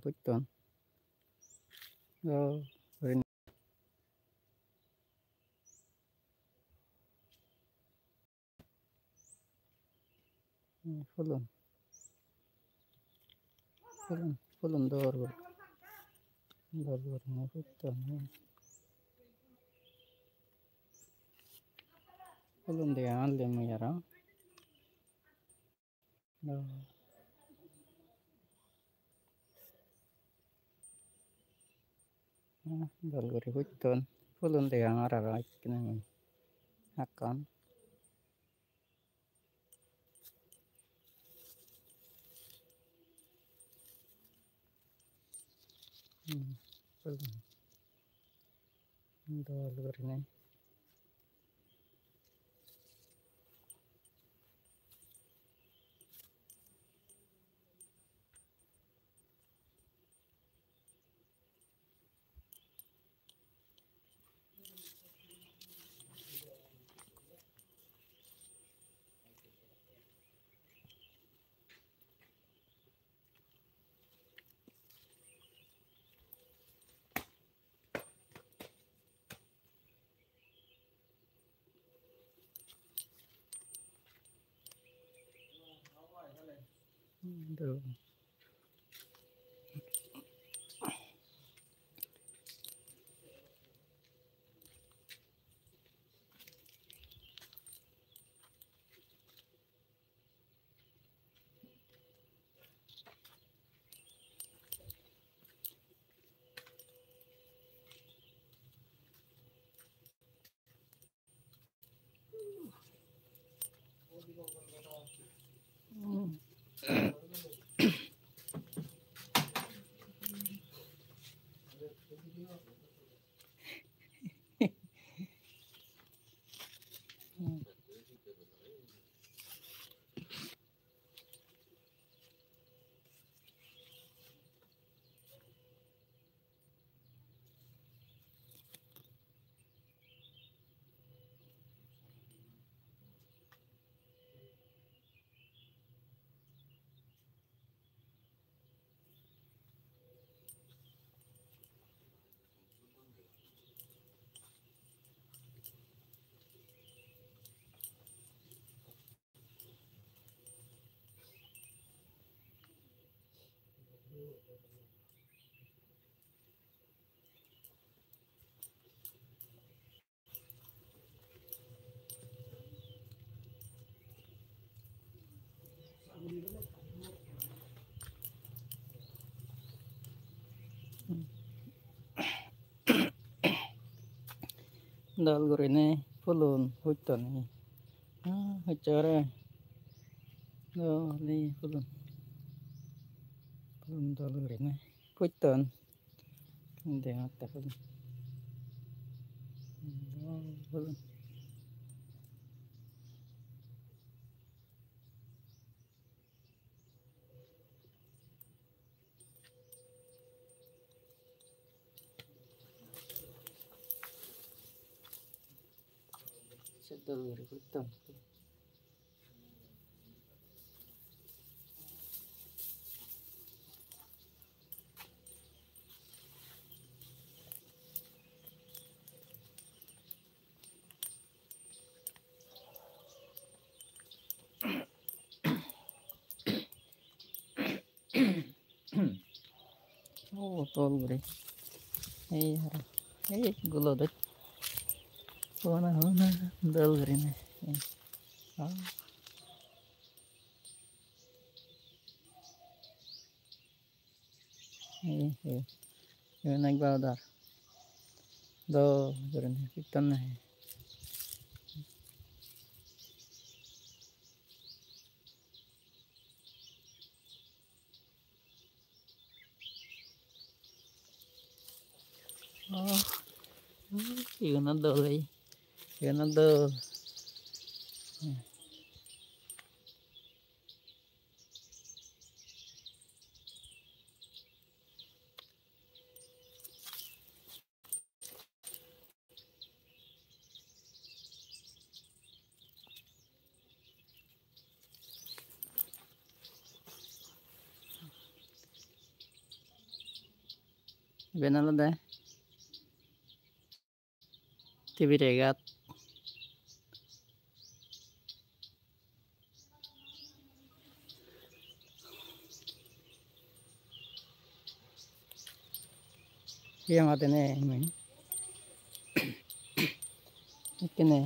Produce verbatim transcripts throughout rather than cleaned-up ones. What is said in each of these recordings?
Putton. Oh, very nice. Hmm, pulun. Pulun, pulun dol guri. Dol guri putton. Pulun degong alde mui aro. Dol guri putton. Pulun degongor aro ekkene mui hakkon. Hmm, pulun. Dol gurinei. Dol gurinei pulun huttoni. Ah, hucche ore. Dol ei pulun. Pulun dol gurinei. Putton. Degongotte pulun. Dol pulun. Se dol guri putton. Oh, dol guri. Ei hara. Ei gulo doj. Hona, hona, dol guri ne. Ei. Ah. Ei, ei. Iben ekbar dor. Dol gurinei putton nahi. Oh, igun o dol ei. Igun o dol. Iben olode Tibire gat. Hi hang ode ne mui? Ekkene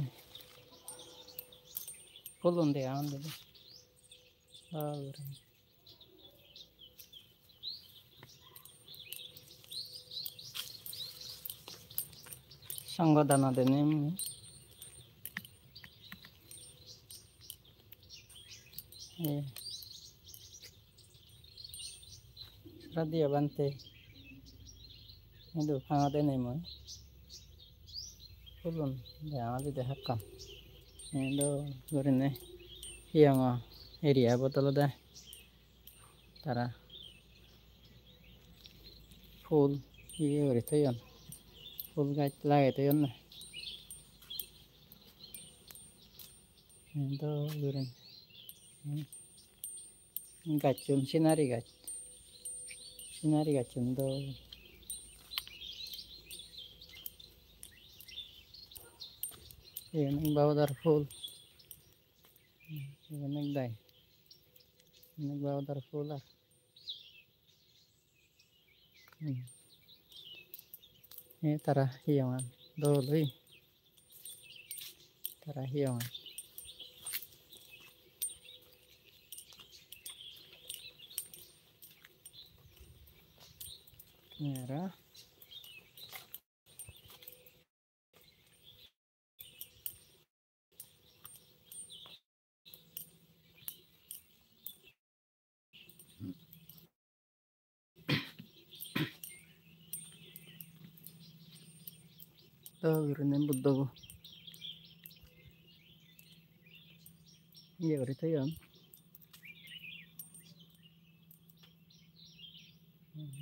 pulun dega hon de. Baa guri. Sangha dana dene mui. Eh. Sara diye bhante. Idu panga dene mui. Pulun degong adi de hakkon. Idu gurinei hi hongo area bot olode. Tara phul iye guri toyon, phul gaj lagey toyonne. Dol gurinei. Gacchun sinari gaj, sinari gacchun dol. Iyen ek babodor phul. Iben ek dagi, iben ek babodor phul ar. Hmm. Ei tara hi hongan dol oye. Tara hi hongan. Aro to gurinei Buddhobo iye guri toyon.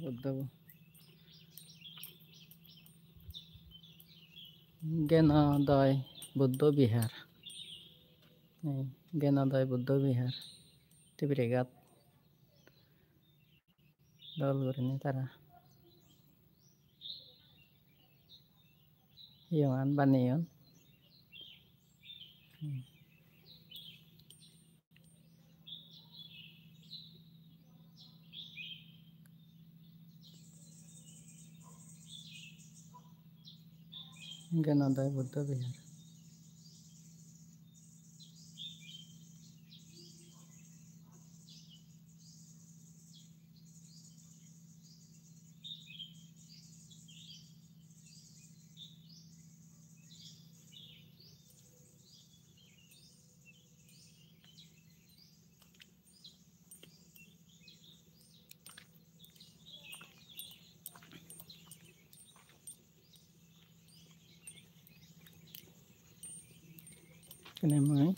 Buddho Gyanodaya Buddho Vihar. Ei Gyanodaya Buddho Vihar, Tibire Ghat. Dol gurinei tara iyogan baneyon. Gyanodaya Buddho Vihar. Kene mui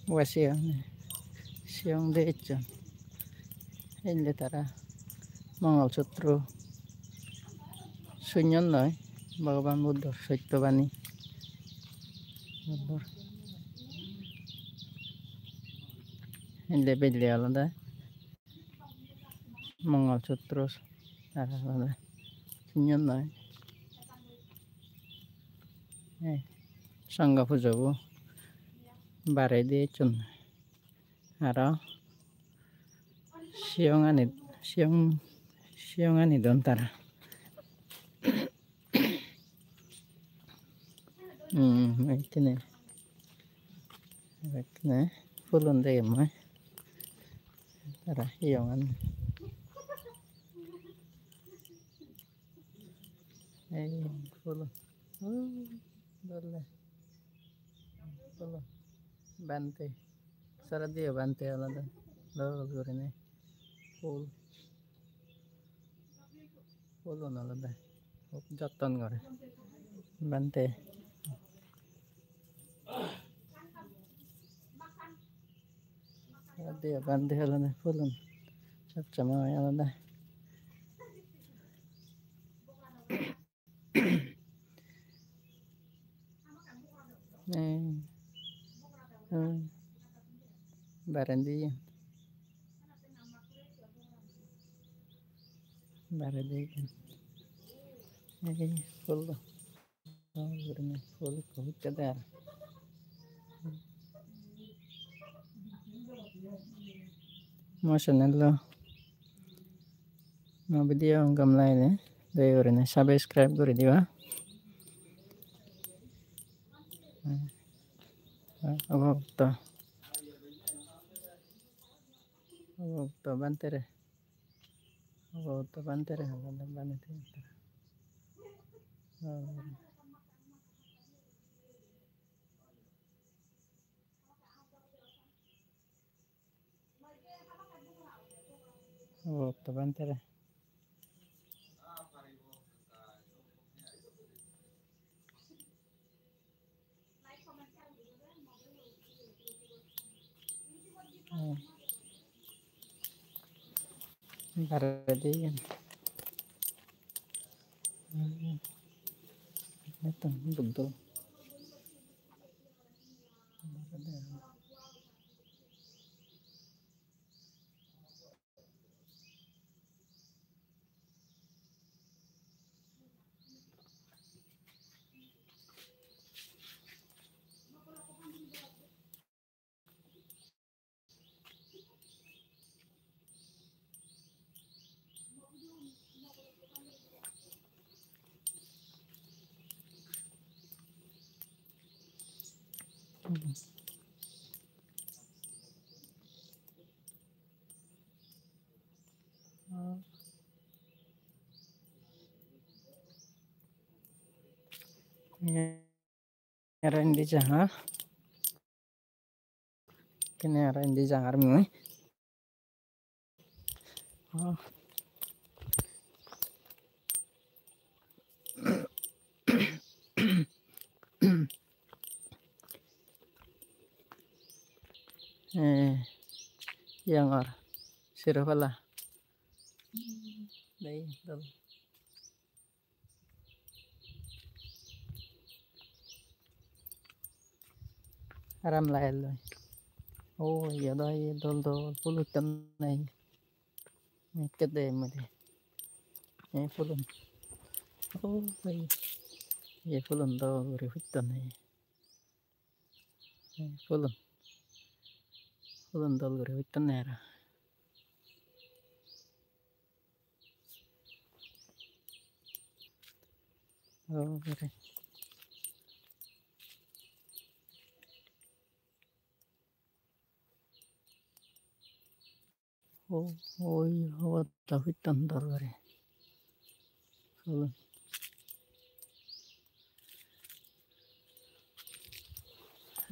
Ua siyong, siyong de ecchon. Indi tara Mongol Sutro sunyon noi, Bhogoban Buddhor Sotyabani. Buddhor. Indi belle olode Mongol Sutro tara olode sunyon noi. Ei Sangha pujobo baredi ecchon. Aro siyongani, siyong, siyongani don tara. Hmm, ekkene, ekkene pulun degem mui. Tara siyongan. Ei pulun. Oh, dole. Pulun. Bhante. Sara diyo bhante olode dol gurinei phul, phulun olode hub jotton gore bhante. Sara diyo bhante olode phulun. Sob somoi olode. Eh, eh, barendi. Barendi. Eh, full. Gurinei phul ikko hucche de aro. Mo channel lo, mo video gom lagile doye gurinei subscribe guri diba. Obo to, obo to bhante re. Obo to bhante re, obo to bhante re. Obo to bhante re. Hmm. Baredi iyen. Hmm. Ekdom Buddho. Aro indi jangor. Ekkene aro indi jangor mui. Oh. Eh, iyangor sero palla. Dei, dol. Aram lagelloi. Oh, iyot do ye dol dol pul utton nei. Ekke de mui de. Ei pulun. Oh, ei. Ye pulun dol guri utton nei. Ei pulun. Pulun dol guri utton nei aro. Oh, guri. Oh, oi, oh, ta pittan dor guri. Pulun.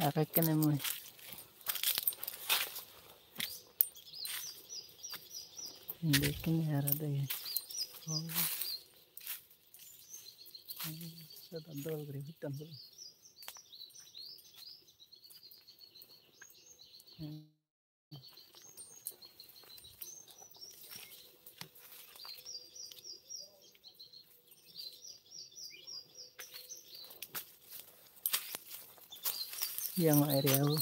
Aro ekkene mui. Indi ekkene aro degei. Oh. Siyot dol guri pittan pulun. Iyang area bo,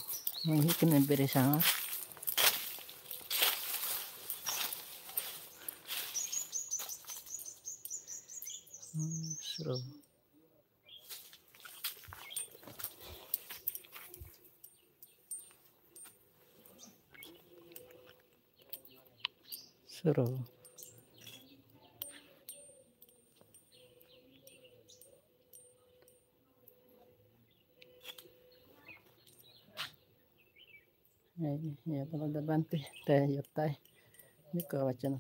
mui hittene bere sangor. Hmm, suro. Suro. Ei, iyot olode bhante, te iyot tai ikko bacche na.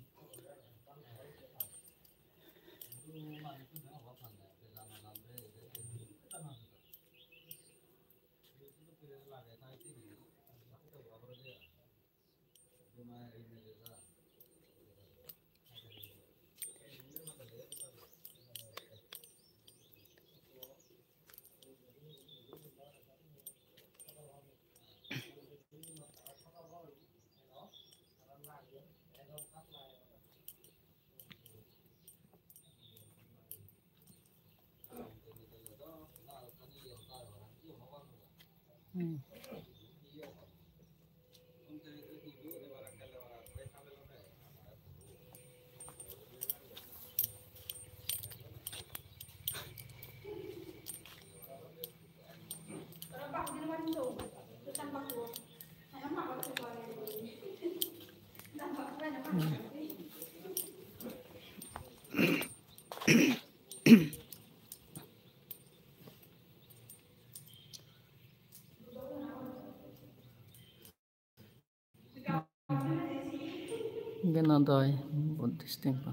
Ganodoi Buddhist temple.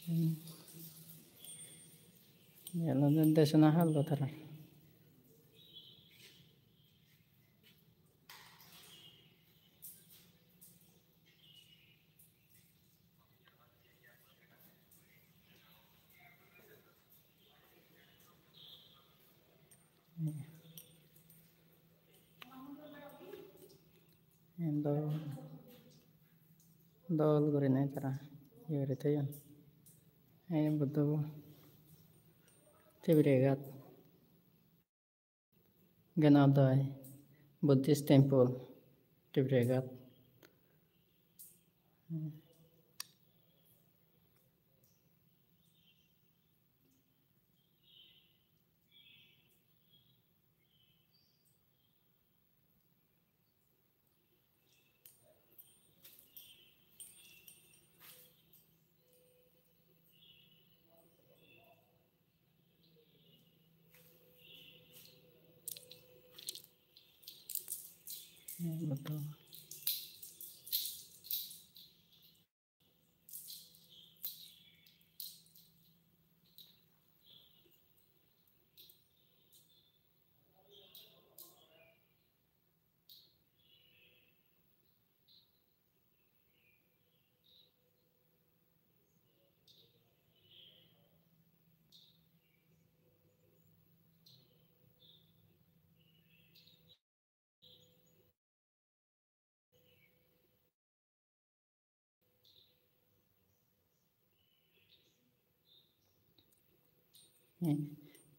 Hmm. Iyen olode desona hall o tarar. Iyen dol, dol gurinei tara iye guri toyon. Ei Buddho bo Tibiregat. Ganodoi Buddhist Temple, Tibiregat.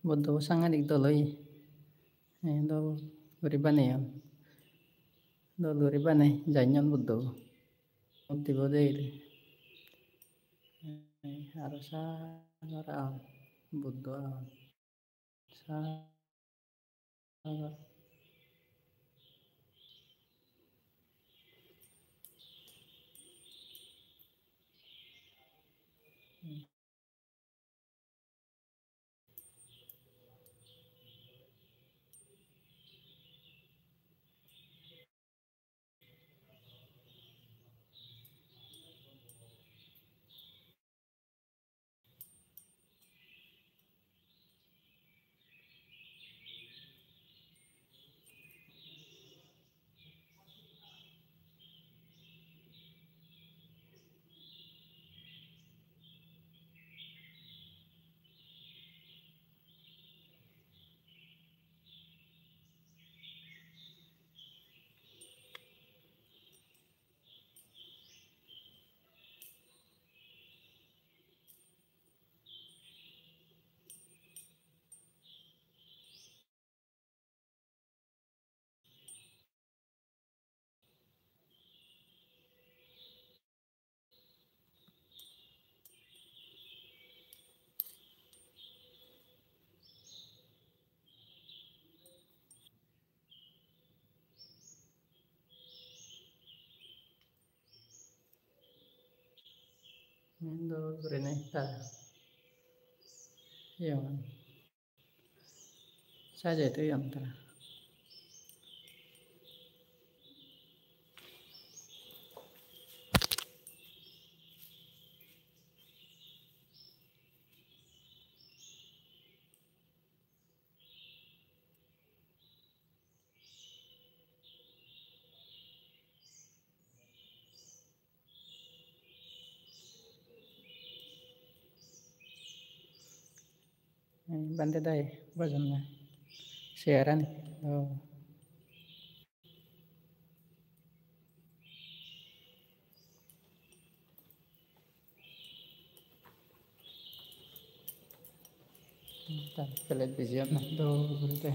Buddho bo sangadik dol oye. Dol guri baneyon. Dol guri baney janyon Buddho bo. Murti bo degede. Aro sagor agon. Buddho agon. Sagor. Iyen dol gurinei ekka iye, sajei toyon tara. Bhante dai bojonne chair ani. Oh. Tar plate biji age na, dol guri de.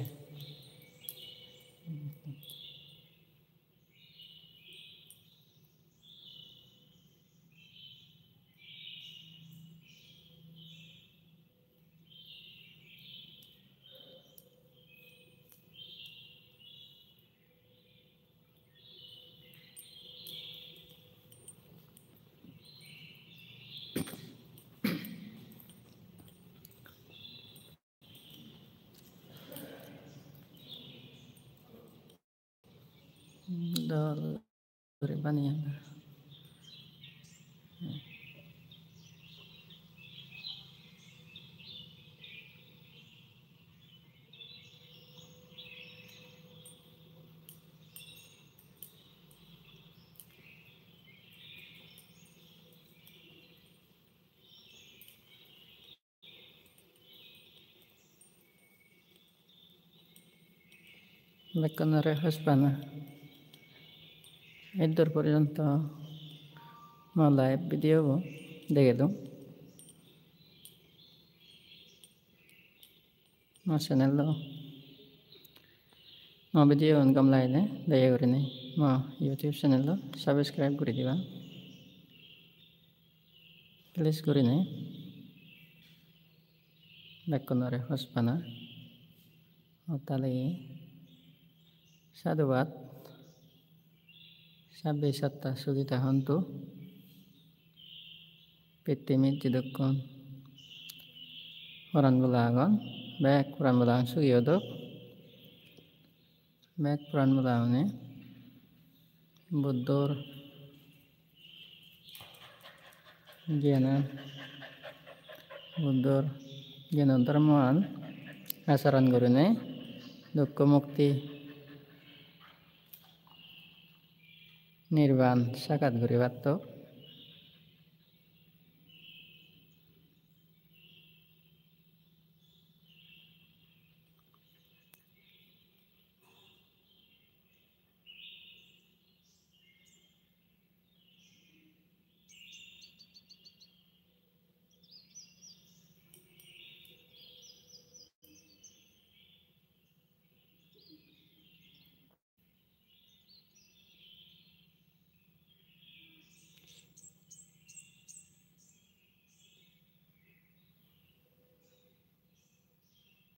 Dol guri baneyon. Bekkunore hospana. Eddur porjonto mo live video bo degedong. Mo channel lo, mo video un gom lagile, daya gurinei mo YouTube channel lo subscribe guri diba. Please gurinei. Bekkunore hospana. Ottale sadhubad. Sabbe satta sukhita hontu. Pittimit jidukkun poran bola agon, bek poran bola agon, sugi odok. Bek poran bola agune Buddhor gyanan, Buddhor gyanan dhormoan acharon gurinei dukko mukti nirban sakat guri pattok.